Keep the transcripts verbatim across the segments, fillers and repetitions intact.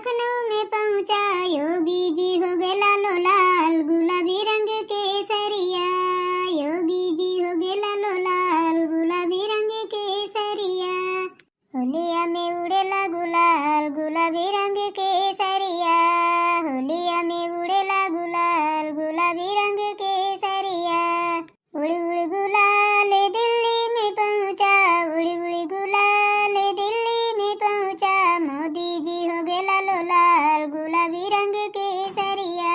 में पहुँचा, योगी जी हो गए लालो लाल गुलाबी रंग केसरिया, योगी जी हो गए लालो लाल गुलाबी रंग केसरिया। होलिया में उड़ेला गुलाल गुलाबी रंग केसरिया, होलिया में उड़ेला गुलाल गुलाबी रंग केसरिया। उड़ उड़ गुलाल दिल्ली में पहुँचा, उड़ उड़ गुलाल दिल्ली में पहुँचा, मोदी जी हो गए लालो लाल गुलाबी रंग केसरिया,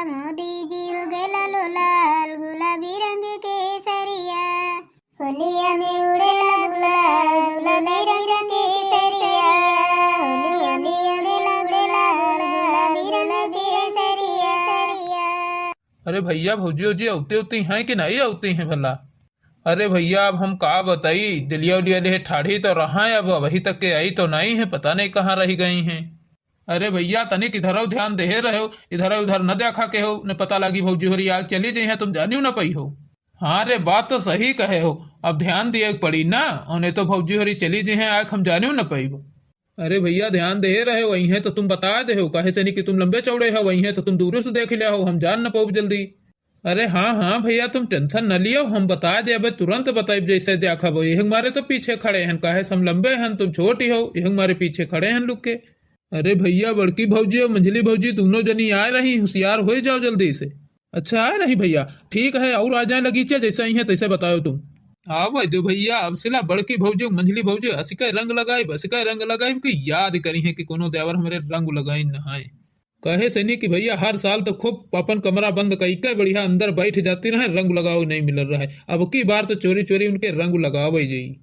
मोदी जी हो गए लालो लाल गुलाबी रंग केसरिया। होलिया में उड़ेला गुलाल गुलाबी रंग केसरिया, होलिया में उड़ेला गुलाल गुलाबी रंग केसरिया। अरे भैया, भौजी, भौजी अउती, अउती हैं कि नहीं अउती हैं भला? अरे भैया, अब हम का बताई, दिलिया उलिया लेहे ठाढ़ी तो रहा है, अब अबही तक के आई तो नहीं है, पता नहीं कहाँ रहि गई हैं। अरे भैया, तनिक इधरउ ध्यान देहे रहेउ, इधरउ उधर न देखा केहो, न पता लागी भौजी होरी आग चली जइहैं, तुम जानिउ न पइहो। हाँ रे, बात तो सही कहेहो, अब ध्यान दिए के पड़ी ना, अउर नहीं तो भौजी होरी चली जइहैं आग, हम जानिउ न पइबो। अरे भैया, ध्यान देहे रहेउ, अइहैं तो तुम बताइ देहो, काहे से नहीं कि तुम लंबे चौड़े हो, अइहैं तो तुम दूरे से देखि लेहो, हम जान न पउब जल्दी। अरे हाँ हाँ भैया, तुम tension न लियो, हम बताइ देबे, तुरंत बताइब जैसे देखबो। यही मारे तो पीछे खड़े हन, काहे से हम लंबे हन, तुम छोटी हो, यही मारे पीछे खड़े हन लुक के। अरे भैया, बड़की भौजी अउर मंझली भौजी दुनों जनी आए रही, होशियार होइ जाओ जल्दी से। अच्छा आए रही भैया, ठीक है, अउर आ जाए लगीचे, जैसे अइहैं तैसे बताओ तुम। हाँ भाई दो भैया, अब सिला बड़की भौजी, मंझली भौजी, असिका रंग लगाइब, असिका रंग लगाइब कि याद करिहैं कि कोनो देवर हमरे रंग लगाइन न है। कहे से नहीं कि भैया हर साल तो खूब अपन कमरा बंद कइके बढ़िया अंदर बैठ जाती रहे, रंग लगावे नहीं मिलल रहे। अब की बार तो चोरी चोरी उनके रंग लगावे जाई।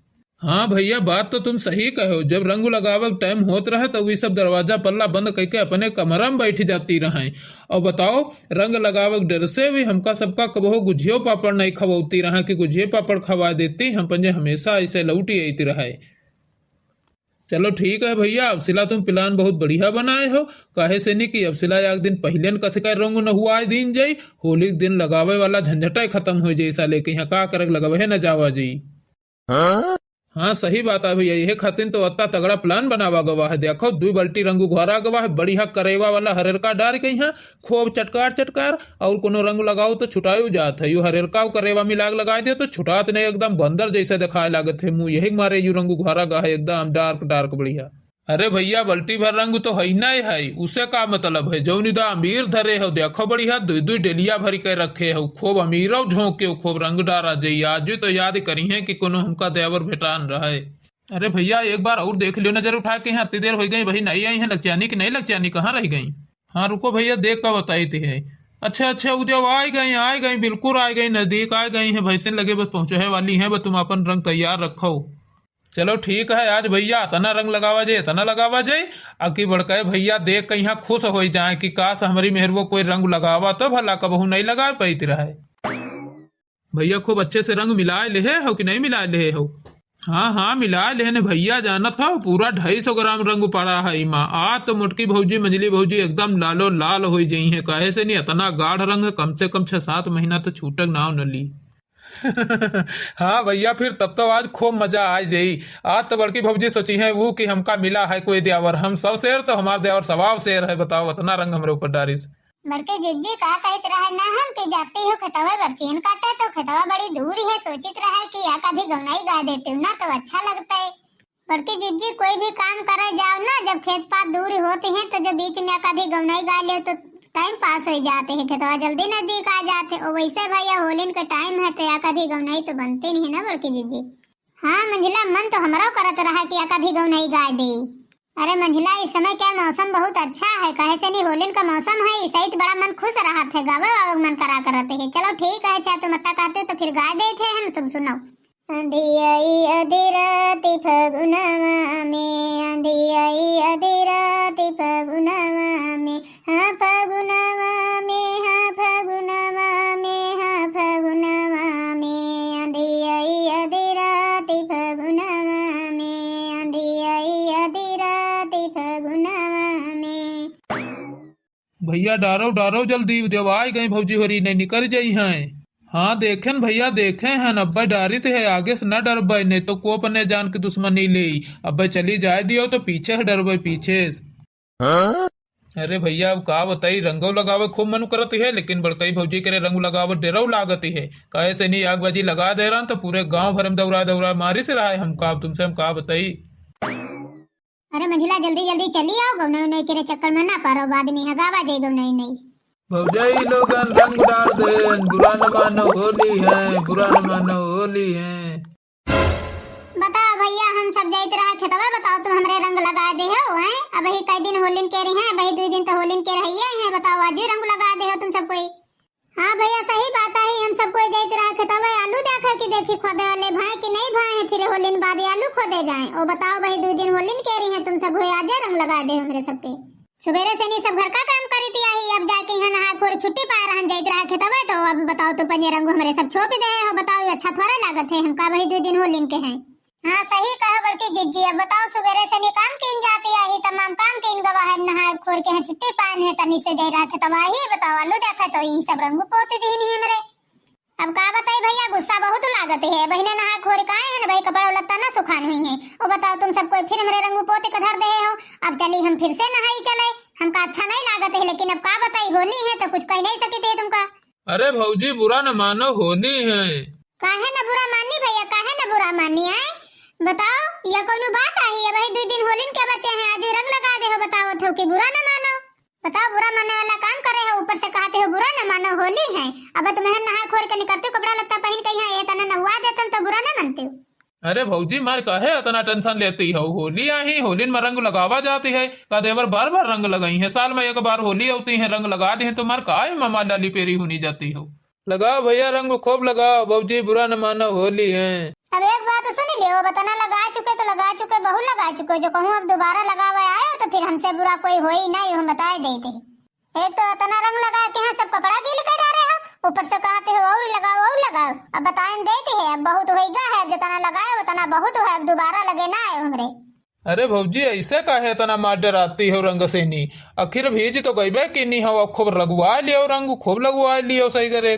हाँ भैया, बात तो तुम सही कहो, जब रंग लगावे के time होत रहे तो वी सब दरवाजा पल्ला बंद कइके अपने कमरा में बैठ जाती रहे। अउर बताओ, रंग लगावे के डर से वी हमका सबका कबहो गुझियो पापड़ नहीं खवौती रहे कि गुझियो पापड़ खवा देती, हम पंजे हमेशा ऐसे लौटी आती रहे। चलो ठीक है भैया, अब सिला तुम plan बहुत बढ़िया बनाए हो, काहे से नहीं कि अब सिला एक दिन पहिले न कसे का रंग न हुआ दीन जाई, होली के दिन लगावे वाला झंझटे खत्म होइ जाई, साले के यहाँ का करक लगावे है न जावा जाई। हाँ? हाँ सही बात है भैया, यही खातिर तो अत्ता तगड़ा plan बनावा गवा है। देखो, दुई बाल्टी रंग उघारा गवा है, बढ़िया करेवा वाला हरेरका डार के यहाँ खूब चटकार चटकार, अउर कोनो रंग लगाओ तो छुटायो जात है। यू हरेरका करेवा मिलाग लगाए दे तो छुटात नहीं, एकदम बंदर जैसे दिखाए लागत है मुँह, यही मारे यू रंग उघारा गा है एकदम dark dark बढ़िया। अरे भैया, बाल्टी भर रंग तो है नहीं है, उसे का मतलब है? जौन इदा अमीर धरे हो, देखो बढ़िया, दुई दुई डेलिया भर के रखे हो, खूब अमीरो झोंके हो, खूब रंग डारा जाई। आज तो याद करिहैं कि कोनो हमका देवर भेटान रहे। अरे भैया, एक बार अउर देख लियो नजर उठा के, यहाँ इतनी देर होइ गई, वही नहीं आई हैं लक्ष्यानी कि नहीं लक्ष्यानी, कहाँ रहि गई? हाँ रुको भैया, देख का बताई थे है। अच्छा अच्छा, उद्या आई गई, आई गई, बिल्कुल आई गई, नजदीक आई गई हैं, भैंसिन लगे बस पहुँचे है वाली हैं, बस तुम अपन रंग तैयार रखो। चलो ठीक है, आज भैया इतना रंग लगावा जाए, इतना लगावा जाए, अकी बड़का भैया देख के यहाँ खुश होइ जाए कि काश हमरी मेहरवो कोई रंग लगावा तो भला कबहू नहीं लगा पाइत रहे। भैया खूब अच्छे से रंग मिलाए लेहे हो कि नहीं मिलाए लेहे हो? हाँ हाँ, मिलाए लेहे ने भैया, जानत हो पूरा ढाई सौ ग्राम रंग पड़ा है इमा। आज तो मोटकी भौजी, मंझली भौजी एकदम लालो लाल होइ जइहैं, काहे से नहीं इतना गाढ़ रंग है, कम से कम छह सात महीना तो छूटक नाव न ली। हाँ भैया, फिर तब तो आज खूब मजा आ जाई। आज तो बड़की भौजी सोचिहैं वो कि हमका मिला है कोई देवर, हम सौ शेर तो हमार देवर सवाव शेर है। बताओ, इतना रंग हमरे ऊपर डारिस। बड़की जिज्जी का कहित रहे ना हम कि जाती हो खेतवा बरसियन काटे, तो खेतवा बड़ी दूर है, सोचित रहे कि एक आधी गौनाई गा देती हूँ ना तो अच्छा लगता है। बड़की जिज्जी कोई भी काम करे जाओ ना, जब खेत पात दूर होते हैं तो जो बीच में एक आधी गौनाई गा ले तो time pass हो जाते हैं, खेतवा जल्दी नजदीक आ जाते। और वैसे भैया होलिन के time है तो एक आधी गौनाई तो बनते नहीं है ना बड़की जिज्जी। हाँ मंझला, मन तो हमरो करत रहा कि एक आधी गौनाई गा दे। अरे मंझला, इस समय क्या मौसम बहुत अच्छा है, कहे से नहीं होलिन का मौसम है, इस तो बड़ा मन खुश रहत है, गावे वावे मन करा करत है। चलो ठीक है, अच्छा तुम अत्ता कहते हो तो फिर गा देते हैं हम, तुम सुनाओ। आंधी आई आधी राती फगुनवा में, आंधी आई आधी राती फगुनवा में, हाँ फगुनवा में, हाँ फगुनवा में, हाँ फगुनवा में, आंधी आई आधी राती फगुनवा में, आंधी आई आधी राती फगुनवा में। भैया डारो, डारो जल्दी, उद्या आइ गई भौजी होरी, नहीं निकल जाई हैं। हाँ देखेन भैया, देखे हैं, अब्बे डारित है, आगे से न डरबे, नहीं तो को अपने जान के दुश्मनी ले। अब्बे चली जाए दियो तो पीछे से डरबे, पीछे से। अरे भइया, अब का बताई, रंगो लगावे खूब मन करत है, लेकिन बड़कई भौजी करे रंग लगावे डेरौ लागत है। काहे से नहीं, आगबाजी लगा दे रहन तो पूरे गांव भर में दौरा दौरा मारिस रहा है हमका। अब तुमसे हम का बताई। अरे मंझिला, जल्दी जल्दी चली आओ, गौनई उनई के रे चक्कर में ना पड़ो, बाद में हगावा जाई गौनई उनई। भौजाई लोगन रंग डार देन, बुरा न मानो होली है, बुरा न मानो होली है। बताओ भइया, हम सब जाइत रहा खेतवा, बताओ तुम हमरे रंग लगा दे हो, हैं? अबही कई दिन होलिन के रही हैं, अबही दुई दिन तो होलिन के रहिए हैं, बताओ आजू रंग लगा दे हो तुम सब कोई। हाँ भइया, सही बात है, हम सब कोई जाइत रहा खेतवा आलू देखे कि देखी खोदे वाले भाई कि नहीं भाई, फिर होलिन बाद आलू खोदे जाए। ओ बताओ भाई, दुई दिन होलिन के रही हैं, तुम सब हुए आजे रंग लगा दे हमरे सबके। सुबेरे से नहीं सब घर का काम करी थी, आही अब जाके यहाँ नहा खोर छुट्टी पाए रहन जाइत रहा खेतवा, तो अब बताओ तो पंजे रंग हमरे सब छोप दे हो, बताओ ये अच्छा थोड़ा लागत है, हमका वही दुई दिन होलिन के हैं। हाँ, सही कहो बड़की जिज्जी। अब बताओ, सुबेरे से नी काम कीन जाती आही, तमाम काम कीन गवा है, नहाए खोर के है, छुट्टी पान है, तनी से जय रहा खेतवा ही। बताओ, आलू देखा तो ई सब रंग पोत दीन ही हमरे। अब का बताई भइया, गुस्सा बहुत लागत है। बहिने नहाए खोर के आए हैं ना भाई, कपड़ा लत्ता ना सुखान हुई है। ओ बताओ, तुम सब कोई फिर हमरे रंग पोत के धर दे हो। अब चली हम फिर से नहाई चले, हमका अच्छा नहीं लागत है, लेकिन अब का बताई, होली है तो कुछ कह नहीं सकते है तुमका। अरे भौजी, बुरा न मानो, होली है। काहे न बुरा मानी भइया, काहे न बुरा मानी आए? बताओ, या कौनो बात आही? अबही दुई दिन होलिन के बचे हैं, आजु रंग लगा दे हो, बतावत हो कि बुरा न मानो। बताओ, बुरा माने वाला काम करे हो, ऊपर से कहते हो बुरा न मानो, होली है। अब तुम्हें नहा खोर के निकलते हो, कपड़ा लत्ता पहन के यहाँ ये तना नहुआ देतन तो बुरा न मानते हो। अरे भौजी, मार काहे अतना tension लेती हो? होली आही, होलिन में रंग लगावा जाती है। का देवर बार बार रंग लगाई है? साल में एक बार होली आती है, रंग लगा दी है तो मार काहे ममा लाली पेरी होनी जाती हो? लगाओ भइया रंग खूब लगाओ, भौजी बुरा न मानो, होली है। अब एक बात सुन लियो, अब अतना लगा चुके तो लगा चुके, बहुत लगा चुके। जो कहूँ अब दोबारा लगावे आयो तो फिर हमसे बुरा कोई होई नहीं, हम बताए देते। एक तो अतना रंग लगा के यहाँ सब कपड़ा गील कर डारे हो, ऊपर से कहते हो और लगाओ, और लगाओ। अब बताएन देते है, अब बहुत होइगा है, अब जितना लगाए उतना बहुत है, अब दोबारा लगे ना आए हमरे। अरे भौजी, ऐसे काहे इतना मार डराती हो रंग से नी? आखिर भीज तो गईबे की नी हो, अब खूब लगवा लियो रंग, खूब लगवा लियो सही करे।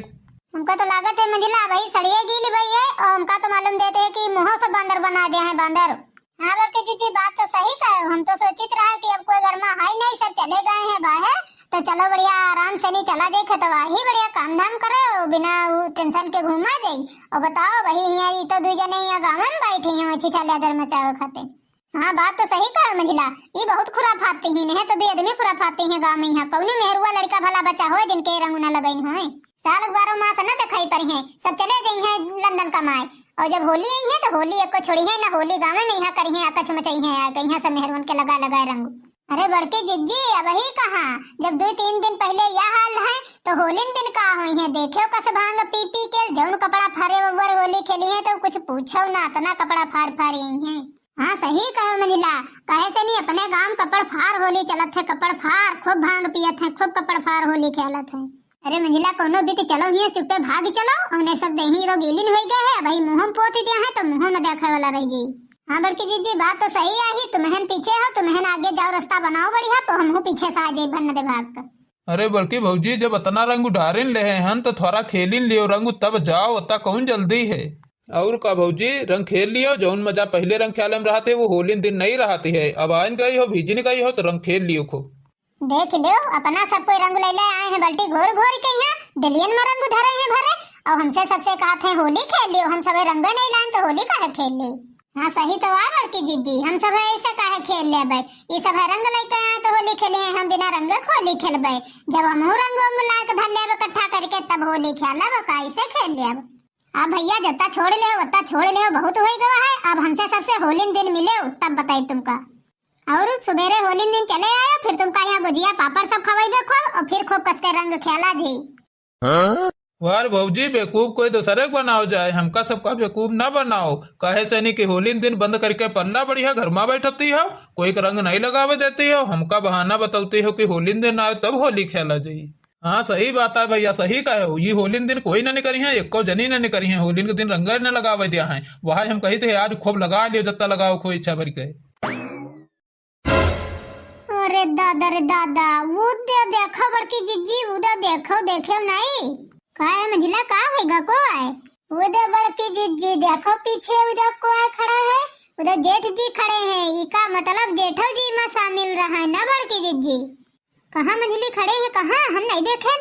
हमका तो लागत है मंझिला भाई सड़िए गील भाई है, और हमका तो मालूम देते है कि मुँह से बांदर बना दिया है बांदर। हाँ बड़की जिज्जी, बात तो सही कहे हो। हम तो सोचित रहा कि अब कोई घर में है नहीं, सब चले गए हैं बाहर, तो चलो बढ़िया आराम से नहीं चला जाए खेतवा ही, बढ़िया काम धाम करे, बिना उ tension के घूमा जाई। और बताओ वही हिया, ई तो दुई जने हिया गाँव में बैठी हैं, अच्छी चाल अदर मचावे खातिर। हाँ, बात तो सही कहे मंझिला, ई बहुत खुराफाती हैं, नहीं तो दुई आदमी खुराफाती हैं गाँव में। यहाँ कौनो मेहरुआ लड़का भला बच्चा होए जिनके रंग न लगइन होए। साल बारह मास न दिखाई पड़ी हैं, सब चले जाई हैं लंदन कमाए। और जब होली आई है तो होली एको छोड़ी है ना, होली गाँव में यहाँ करी है, आका चुमचाई है, आके यहाँ सब मेहरवन के लगा लगा रंग। अरे बड़की जिज्जी, अब ही कहाँ, जब दो तीन दिन पहले यह हाल है तो होलिन दिन का हुई है, देखो कस भांग पी पी के जौन कपड़ा फारे ओवर होली खेली है तो कुछ पूछो ना, इतना कपड़ा फार फार यही है। हाँ सही कहो मंझिला, कहे से नहीं अपने गांव कपड़ फार होली चलत है, कपड़ फार खूब भांग पियत है, खूब कपड़ फार होली खेलत है। अरे मंझिला, कोनो बीत चलो हियाँ चुप्पे भाग चलो, उन्हें सब देही तो गीलिन होई गए है, अबही मुँह में पोती दिया है तो मुँह न देखे वाला रह जाई। हाँ बड़की जिज्जी, बात तो सही आही, तुमहन पीछे हो, तुमहन आगे जाओ, रास्ता बनाओ बढ़िया, तो हमहू पीछे से आ जाई भन्न दे भाग के। अरे बड़की भौजी, जब अतना रंग उडारिन लेहे हन तो थोड़ा खेलिन लियो रंग, तब जाओ, अतना कौन जल्दी है? और का भौजी, रंग खेल लियो, जौन मजा पहले रंग खेले में रहते वो होलिन दिन नहीं रहती है। अब आइन गई हो, भीजिन गई हो तो रंग खेल लियो खूब। देख लो, अपना सब कोई रंग ले ले आए हैं, बाल्टी घोर घोर के यहाँ डलियन में रंग धरे हैं भरे, और हमसे सबसे कहत हैं होली खेल लियो। हम सबे रंगे नहीं लान तो होली काहे खेल ली? हाँ सही तो आ बड़की जिज्जी, हम सब ऐसे काहे खेल लेबे? ये सब है रंग लेके आए तो होली खेले हैं, हम बिना रंग के होली खेलबे? जब हमहू रंग उंग लाए के धर लेबे इकट्ठा करके तब होली खेलब, कैसे खेल लेब? अब भैया जत्ता छोड़ ले, वत्ता छोड़ ले, बहुत हो गवा है। अब हमसे सबसे होलिन दिन मिले तब बताई तुमका। और सुबेरे होलिन दिन चले आयो, फिर तुमका यहाँ गुजिया पापड़ सब खवाइबे खूब, और फिर खूब कस के रंग खेला जी। वाह रे भौजी, बेवकूफ कोई दूसरे के बनाओ जाए, हमका सबका बेवकूफ ना बनाओ। काहे से नहीं कि होलिन दिन बंद करके पल्ला बढ़िया घर में बैठती हो, कोई के रंग नहीं लगावे देती हो, हमका बहाना बतौती हो कि होलिन दिन आए तब होली खेला जाई। हाँ सही बात है भैया, सही कहे हो, ये होलिन दिन कोई ना निकरी है, एको जनी ना निकरी है, होलिन के दिन रंग न लगावे दिया है। वह हम कही थे आज खूब लगा लियो, जत्ता लगाओ खूब इच्छा भर के। अरे दादा रे दादा, वो दे देखो बड़की जिज्जी, वो दे देखो, देखो नहीं। का है मंझिला, का होएगा को है? वो दे बड़की जिज्जी, देखो पीछे वो दे को है खड़ा है। उधर जेठ जी खड़े हैं, इका मतलब जेठो जी मा शामिल रहा है ना बड़की जिज्जी? कहाँ मंझली खड़े हैं, कहाँ? हम नहीं देखे।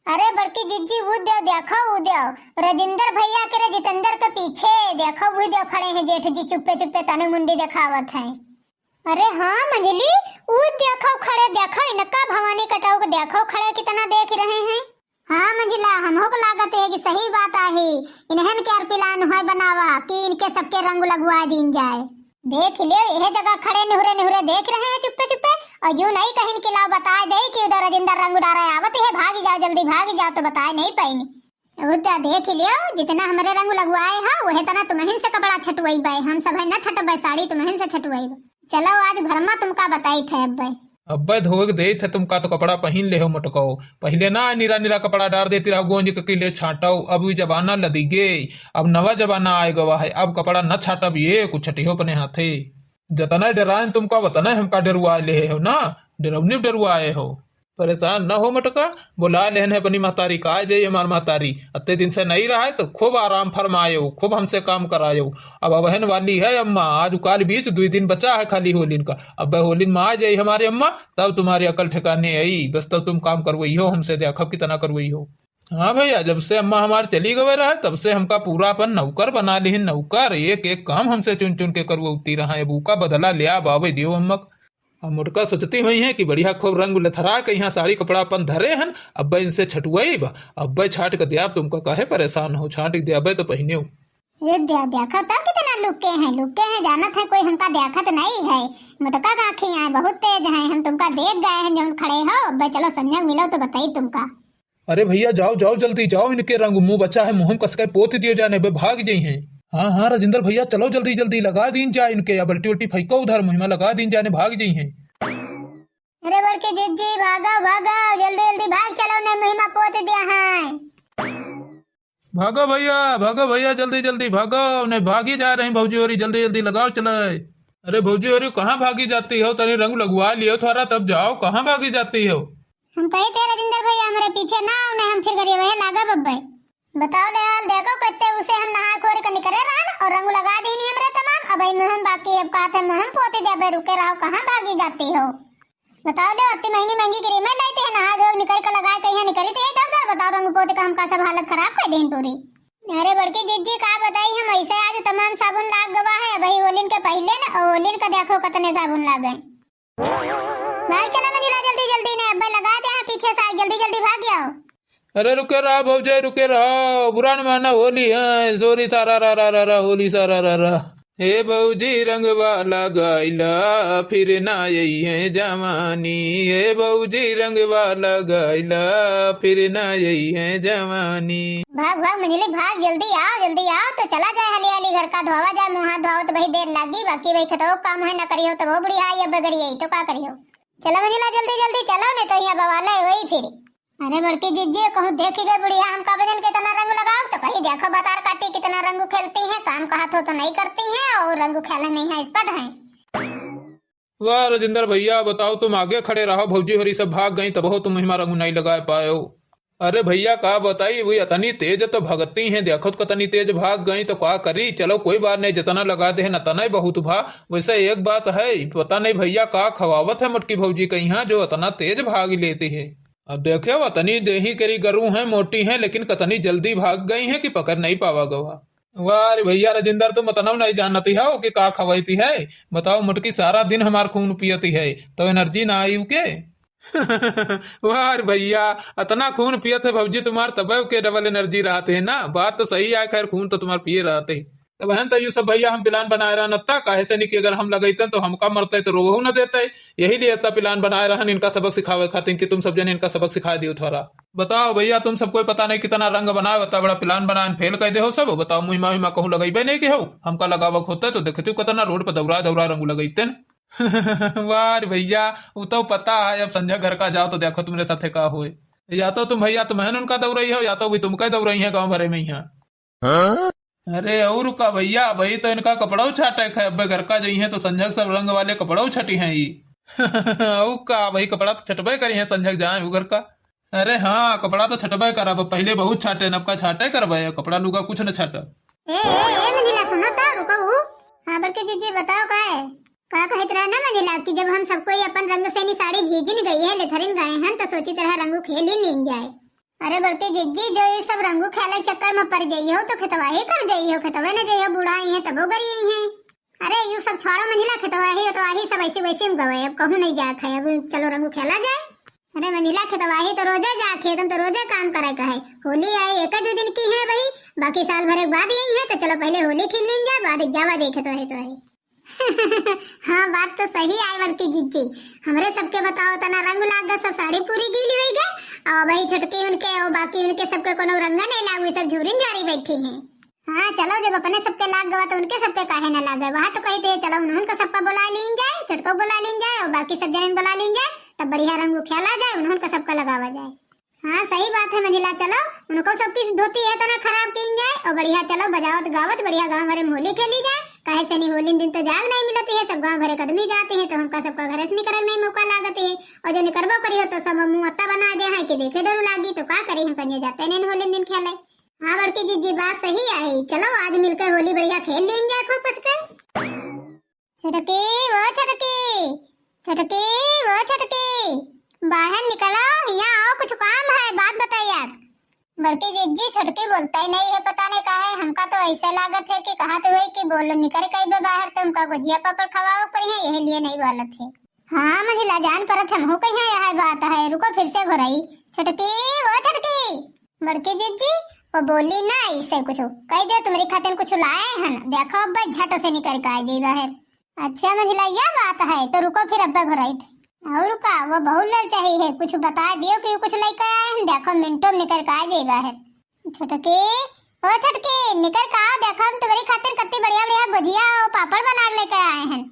अरे बड़की जिज्जी, ऊ देव देखो, ऊ देव राजेंद्र भैया के रे जितेंद्र के पीछे देखो, ऊ देव खड़े हैं जेठ जी, चुप्पे चुप्पे तने मुंडी देखावत हैं। अरे हाँ मंझली, ऊ देखो खड़े, देखो इनका भवानी कटाऊ के देखो खड़े, कितना देख रहे हैं। हाँ मंझिला, हमहू को लागत है कि सही बात आहे, इन्हन के अर plan होय बनावा कि इनके सबके रंग लगवा दीन जाए। देख ले, यह जगह खड़े निहुरे निहुरे देख रहे हैं चुप्पे चुप्पे, और यूं नहीं कहिन कि लाओ बताए दे कि उधर राजेंद्र रंग उड़ा रहे, आवत है, भागी जाओ जल्दी, भागी जाओ, तो बताए नहीं पाइन। उद्या देख लियो, जितना हमरे रंग लगवाए हा, वहे तना तुमहिन से कपड़ा छटवाइबे, हम सब है न छटबे, साड़ी तुमहिन से छटवाइबे। चलो आज घर मा तुमका बताई थे अब्बे। अब्बे धोवे के देई थे तुमका तो कपड़ा पहिन ले हो मोटको। पहिले ना निरा निरा कपड़ा डार देती रहो गोंज के किले छाटो, अब वी जमाना लदी गे, अब नवा जमाना आए गवा है, अब कपड़ा न छाटब ये कुछ छटिहो अपने हाथे। जतना डराएन तुमका वतना हमका डरुआ ले हो ना, डरौनी डरुआए हो। परेशान न हो मटका, बोला लेहन है अपनी महतारी का, आ जाई हमार महतारी। अत्ते दिन से नहीं रहा है तो खूब आराम फरमायो, खूब हमसे काम करायो। अब अबहन वाली है अम्मा, आज काल बीच दुई दिन बचा है खाली होलिन का। अब होलिन मा आ जाई हमारी अम्मा, तब तुम्हारी अकल ठिकाने आई। बस तब तुम काम करवई हो हमसे, देखब कितना करवई हो। हाँ भैया, जब से अम्मा हमार चली गवे रहे तब से हमका पूरा अपन नौकर बना लिहिन, नौकर। एक एक काम हमसे चुन चुन के करवती रहा। अब उका बदला ले आवे दियो अम्मा। अब मोटका सोचती हुई है कि बढ़िया खूब रंग लथरा के यहाँ साड़ी कपड़ा अपन धरे हन, अब्बे इनसे छटुआइब, अब्बे छाट के दियाब, तुमका काहे परेशान हो, छाट के दियाबे तो पहिने हो। ये दे-, देखो तो कितना लुके हैं, लुके हैं, जानत है कोई हमका देखत नहीं है। मोटका का आँखी आए बहुत तेज हैं, हम तुमका देख गए हैं जौन खड़े हो, अब्बे चलो संजय मिलो तो बताई तुमका। अरे भैया जाओ, जाओ जल्दी जाओ, इनके रंग मुंह बचा है, मुंह में कसके पोत दियो जाने, बे भाग जाई हैं। हाँ, हाँ, राजेंद्र भैया चलो जल्दी, जल्दी लगा दीन जा इनके, या बल्टी उल्टी फेंको उधर, मुंह में लगा दीन जाने, भाग जाई हैं। अरे बड़के जिज्जी, भागो, भागो, जल्दी, जल्दी भाग चलो, ने मुंह में पोत दिया है। भागो भैया, भागो भैया, जल्दी, जल्दी भागो, नहीं भागी जा रही भौजी होरी, जल्दी, जल्दी लगाओ चले। अरे भौजी होरी, कहाँ भागी जाती हो? तनी रंग लगवा लियो थोड़ा, तब जाओ, कहाँ भागी जाती हो? हम कही थे राजेंद्र भैया हमरे पीछे ना आओ, नहीं हम फिर करिए वही लागा बब्बे। बताओ ले हाल, देखो कत्ते उसे हम नहा खोर के निकरे रहन और रंग लगा दीनी हमरे तमाम। अब ई मुहम बाकी, अब कहा थे मुहम पोती दे, अबे रुके रहो, कहाँ भागी जाती हो? बताओ ले, अत्ती महंगी महंगी क्रीमें लाइती है, नहा धो निकल के लगाए, कहीं निकली थी इधर उधर। बताओ रंग पोती का हमका सब हालत खराब कर दीन पूरी। अरे बड़की जिज्जी का बताई, हम ऐसे आज तमाम साबुन लाग गवा है, वही होलिन के पहिले न, होलिन का देखो कतने साबुन लाग गए। भाग चलो मंझिला, जल्दी जल्दी ने अब्बे लगा दे हैं पीछे से, जल्दी जल्दी भाग जाओ। अरे रुके रहा भौजी, रुके रहा, बुरा न माना, होली है, सोरी सारा रा रा रा रा, होली सारा रा रा। हे भौजी रंगवा लगाइला, फिर ना यही है जवानी। हे भौजी रंगवा लगाइला, फिर ना यही है जवानी। भाग भाग मंझिली भाग, जल्दी आओ, जल्दी आओ तो चला जाए हाली हाली घर का, धोवा जाए, मुंह हाथ धोवत वही देर लागी, बाकी वही खतरो काम है ना करियो तो वो बुढ़िया आई अब गरी आई तो का करियो। चलो मंझिला जल्दी जल्दी चलो, नहीं तो यहाँ बवाल है वही फिर। अरे बड़की जिज्जी, कहूँ देखी गई बुढ़िया हमका वजन कितना रंग लगाओ तो कही देखो बतार काटी कितना रंग खेलती हैं, काम कहा थो तो नहीं करती हैं और रंग खेल में है expert हैं। वाह राजेंद्र भैया, बताओ तुम आगे खड़े रहो, भौजी होरी सब भाग गई तब हो तुम हिमा रंग नहीं लगा पायो। अरे भैया का बताई, वो अतनी तेज तो भगती हैं, देखो तो कतनी तेज भाग गई तो का करी। चलो कोई बात नहीं, जितना लगा दे हैं अतना ही बहुत भा। वैसे एक बात है, पता नहीं भैया का खवावत है मोटकी भौजी के यहाँ जो अतना तेज भाग लेती है। अब देखे वो अतनी देही करी गरू हैं, मोटी हैं, लेकिन कतनी जल्दी भाग गई हैं कि पकड़ नहीं पावा गवा। वाह रे भैया राजेंद्र, तुम अतना नहीं जानती हो कि का खवाती है। बताओ मोटकी सारा दिन हमार खून पियती है तो energy ना आई उके। वाह रे भैया, अतना खून पियत है भौजी तुम्हार, तबे के double energy रहत है ना। बात तो सही है, खैर खून तो तुम्हार पिए रहत है। तब हम तो यू सब भैया हम plan बनाए रहन अत्ता, काहे से नहीं कि अगर हम लगैतन तो हमका मरते तो रोवहू न देते। यही लिए अत्ता plan बनाए रहन इनका सबक सिखावे खातिर कि तुम सब जने इनका सबक सिखा दियो थोड़ा। बताओ भैया, तुम सब कोई पता नहीं कितना रंग बनाए, अत्ता बड़ा plan बनाए, fail कर दे हो सब। बताओ मुहिमा हुहिमा कहूँ लगैबे नहीं के हो, हमका लगावक होता तो देखती कितना road पर दौड़ा दौड़ा रंग लगैतन। वाह रे भैया, वो तो पता है, अब संजय घर का जाओ तो देखो तुम्हारे साथे का होए। या तो तुम भैया तुम हैं उनका दौड़ई हो, या तो भी तुमका दौड़ई है गाँव भरे में यहाँ। हाँ? अरे और का भैया, भाई तो इनका कपड़ा छाटे है, अब घर का जई हैं तो संजय सब रंग वाले कपड़ा छटी हैं ये। और का भाई, कपड़ा तो छटबे करी हैं संजय जाए वो घर का। अरे हाँ, कपड़ा तो छटबे करब, पहिले बहुत छाटे, नबका छाटे करबे, कपड़ा लुगा कुछ न छाटब। ए, ए, ए, मंझिला, सुनो तो, रुको, ऊ। हाँ बड़की जिज्जी, बताओ का है? का कहत रहा ना मंझिला कि जब हम सबको ये अपन रंग से नी साड़ी भीजिन गई है, लेथरिन गए हैं, तो सोचित रहा रंगू खेलिन लीन जाए। अरे बड़की जिज्जी, जो ये सब रंगू खेले के चक्कर में पड़ जाई हो तो खेतवाही कर जाई हो, खेतवे न जाई हो, बूढ़ा आई है तबो गरी आई है। अरे यू सब छोड़ो मंझिला, खेतवाही वेतवाही सब ऐसे वैसे में गवे, अब कहूँ नहीं जात है, अब चलो रंगू खेला जाए। अरे मंझिला, खेतवाही तो रोजे जा, खेत में तो रोजे काम करे का है, होली आई एक दो दिन की है भाई, बाकी साल भर के बाद यही है, तो चलो पहले होली खेल लीन जाए, बाद जावा जाए खेतवाही तो है। हाँ, बात तो सही आए बड़की जिज्जी। हमरे सबके बताओ तना रंग लाग गए, सब साड़ी पूरी गीली हुई गए। और वही छोटकी उनके और बाकी उनके सबके कोनो रंग नहीं लागू, सब झूरिन झारी बैठी हैं। हाँ, चलो, जब अपने सबके लाग गवा तो उनके सबके काहे न लागे? वहाँ तो कहते हैं, चलो उन्होंने का सबका बुला लीन जाए, छोटको बुला लीन जाए और बाकी सब जने बुला लीन जाए, तब बढ़िया रंग खेला जाए, उन्होंने का सबका लगावा जाए। हाँ, सही बात है मंझिला, चलो उनको सबकी धोती है तना खराब कीन जाए और बढ़िया चलो बजावत गावत बढ़िया गाँव भरे में होली खेली जाए। काहे से नहीं, होली दिन तो जाग नहीं मिलती है, सब गाँव भरे कदमी जाते हैं तो हमका सबका घर से निकले नहीं मौका लागत है। और जो निकलबो करी हो तो सब मुँह अत्ता बना दे हैं कि देखे डर लागी, तो का करी, हम कहीं जाते नहीं होली दिन खेले। हाँ बड़की जिज्जी, बात सही आई, चलो आज मिलकर होली बढ़िया खेल लीन जाए खूब कसकर। छोटकी, ओ छोटकी, छोटकी, ओ छोटकी, बाहर निकलो, यहाँ आओ, कुछ काम है, बात बताई आप। बड़की जिज्जी, छोटकी बोलता ही नहीं है, पता नहीं काहे, हमका तो ऐसे लागत है कि कहत हुए कि बोलो, निकर कई बे बाहर, तो हमका गुजिया पापड़ खवाओ करी है, यही लिए नहीं बोलत है। हाँ मंझिला, जान परत हमहू कहीं यह बात है, रुको फिर से घुराई। छोटकी, ओ छोटकी। बड़की जिज्जी, वो बोली ना ऐसे कुछ, कह दे तुम्हारी खातिर कुछ लाए हैं, देखो अब झट से निकर के आ जाई बाहर। अच्छा मंझिला, यह बात है, तो रुको फिर अब्बे घुराई थे। और का, वो बहुत ललचाही है, कुछ बता दियो कि कुछ लेके आए हैं, देखो मिनटों में निकर के आ जाई बाहर। छोटकी, ओ छोटकी, निकर के आओ, देखो हम तुम्हारी खातिर कत्ती बढ़िया बढ़िया गुजिया और पापड़ बना के लेके आए हैं।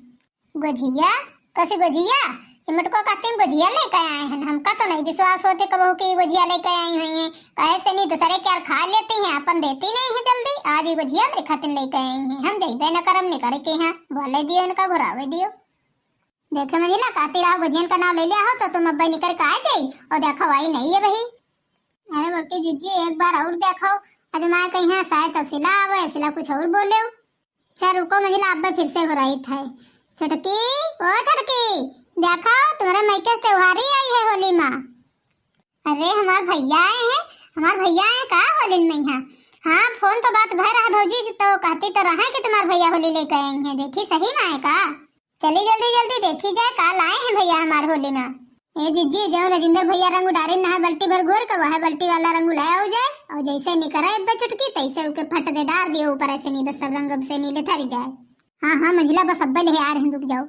गोझिया? कसी गोझिया? ये मटको कहते हैं गोझिया लेके आए हैं। हमका तो नहीं विश्वास होते कबहू कि गोझिया लेके आई हुई हैं। काहे से नहीं दूसरे के यार खा लेती हैं, अपन देती नहीं है जल्दी। आज ये गोझिया मेरे खातिर लेके आई हैं। हम जइबे न करम निकर के यहाँ। बोले दियो इनका, घुरावे दियो। देखे मंझिला, कहती रहो गोझियन का नाम ले लिया हो तो तुम अब्बे निकर के आ जाई और देखो आई नहीं है वही। अरे बड़की जिज्जी, एक बार और देखो, अजमाए कहीं शायद तब सिला आवे, सिला कुछ और बोले। अच्छा रुको मंझिला, अब्बे फिर से घुराई थे। छोटकी, ओ छोटकी, देखो तुम्हारे मायके से त्योहारी आई है होली माँ। अरे हमार भैया आए हैं, हमार भैया आए का होली में यहाँ? हाँ, फोन पर बात भय रहा भौजी की, तो कहती तो रहा कि तुम्हार भैया होली लेके आई हैं। देखी सही में आए का? चली जल्दी जल्दी देखी जाए का लाए हैं भैया हमार होली में। ए जिज्जी, जो राजेंद्र भैया रंग डारे नहा बल्टी भर घोर के, वह बल्टी वाला रंग ले आओ जाए, और जैसे निकरे अब्बे छुटकी, तैसे उके फट दे डार दियो ऊपर से नी, बस सब रंग अब से नीले थरी जाए। हाँ, हाँ, मंझिला बस अब्बे ले आ रहे हैं, रुक जाओ।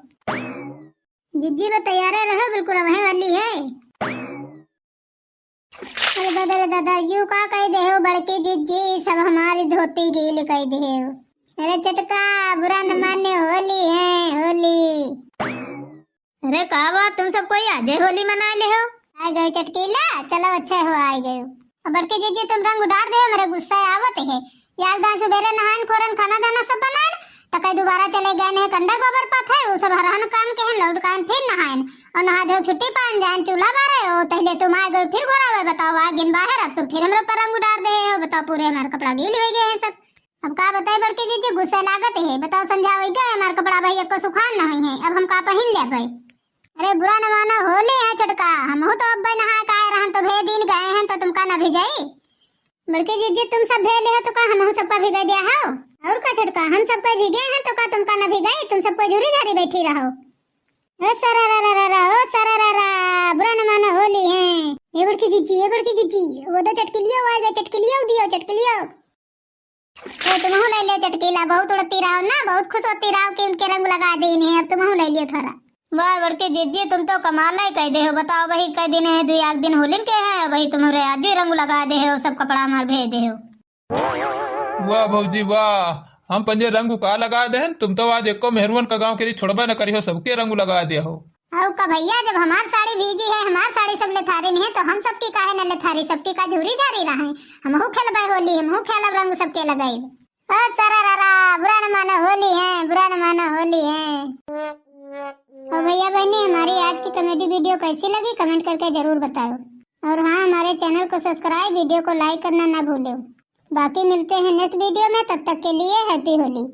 जिज्जी, बस तैयार रहो, बिल्कुल रहने वाली है। अरे दादा रे दादा, यू का कह दे हो बड़की जिज्जी, सब हमारी धोती गील कह दे हो। अरे छोटका, बुरा न माने, होली है, होली। अरे का बात, तुम सब कोई आजे होली मनाए ले हो? आ गए चटकीला, चलो अच्छे हो, आ गए। अब बड़की जिज्जी तुम रंग उडार दे हो, मेरे गुस्सा आवत है। यार दान सुबेरे नहान खोरन खाना दाना सब बनान, तो कई दोबारा चले गए नहीं कंडा गोबर पाथे, वो सब हरहन काम के हैं, लौट कान फिर नहान। और नहा धो छुट्टी पान जान चूल्हा बारे, ओ तहले तुम आ गए फिर घोरावे, बताओ आ गिन बाहर, अब तुम फिर हमरे पर रंग उडार दे हो, बताओ पूरे हमारे कपड़ा गील हो गए हैं सब। अब का बताई बड़की जिज्जी, गुस्सा लागत है, बताओ संझा हो गए हमारे कपड़ा भाई एको सुखान न हुई है, अब हम का पहिन ले भाई। अरे बुरा न मानो, होली है छोटका, हमहू तो अब्बे नहा के आए रहन तो भे दिन गए हैं तो तुमका न भिजाई। बड़की जिज्जी तुम सब भे ले हो तो का हमहू सबका भिगा दिया हो? और का छोटका, हम सबका भिगे हैं तो का तुमका न भिगाई? तुम सबको झूरी झारी बैठी रहो। ओ सरा रा रा रा रा, ओ सरा रा रा, बुरा न मानो होली है। ए बड़की जिज्जी, ए बड़की जिज्जी, वो तो चटकिलियो आ गए, चटकिलियो दियो, चटकिलियो। ए तुमहू ले ले चटकीला, बहुत उड़ती रहो ना, बहुत खुश होती रहो कि उनके रंग लगा देने, अब तुमहू ले लियो थोड़ा। वाह बड़की जिज्जी, तुम तो कमाल ही कह दे हो। बताओ वही कह दिन है, दुई आग दिन होलिन के है, वही तुम्हारे आज ही रंग लगा दे हो, सब कपड़ा मार भेज दे हो। वाह भौजी वाह, हम पंजे रंग का लगा देहन, तुम तो आज एको मेहरुअन का गाँव के लिए छोड़बे न करियो, सबके रंग लगा दे हो। अउ का भैया, जब हमार साड़ी भीजी है, हमार साड़ी सब लेथारिन है, तो हम सबकी काहे न लेथारी, सबकी का झूरी झारी रहे, हमहू खेलबे होली, हमहू खेलब रंग सबके लगाई। ओ सरा रा रा, बुरा न मानो होली है, बुरा न मानो होली है। ओ भैया बहनी, हमारी आज की कॉमेडी वीडियो कैसी लगी, कमेंट करके जरूर बताओ। और हाँ, हमारे चैनल को सब्सक्राइब, वीडियो को लाइक करना ना भूलो। बाकी मिलते हैं नेक्स्ट वीडियो में, तब तक के लिए हैप्पी होली।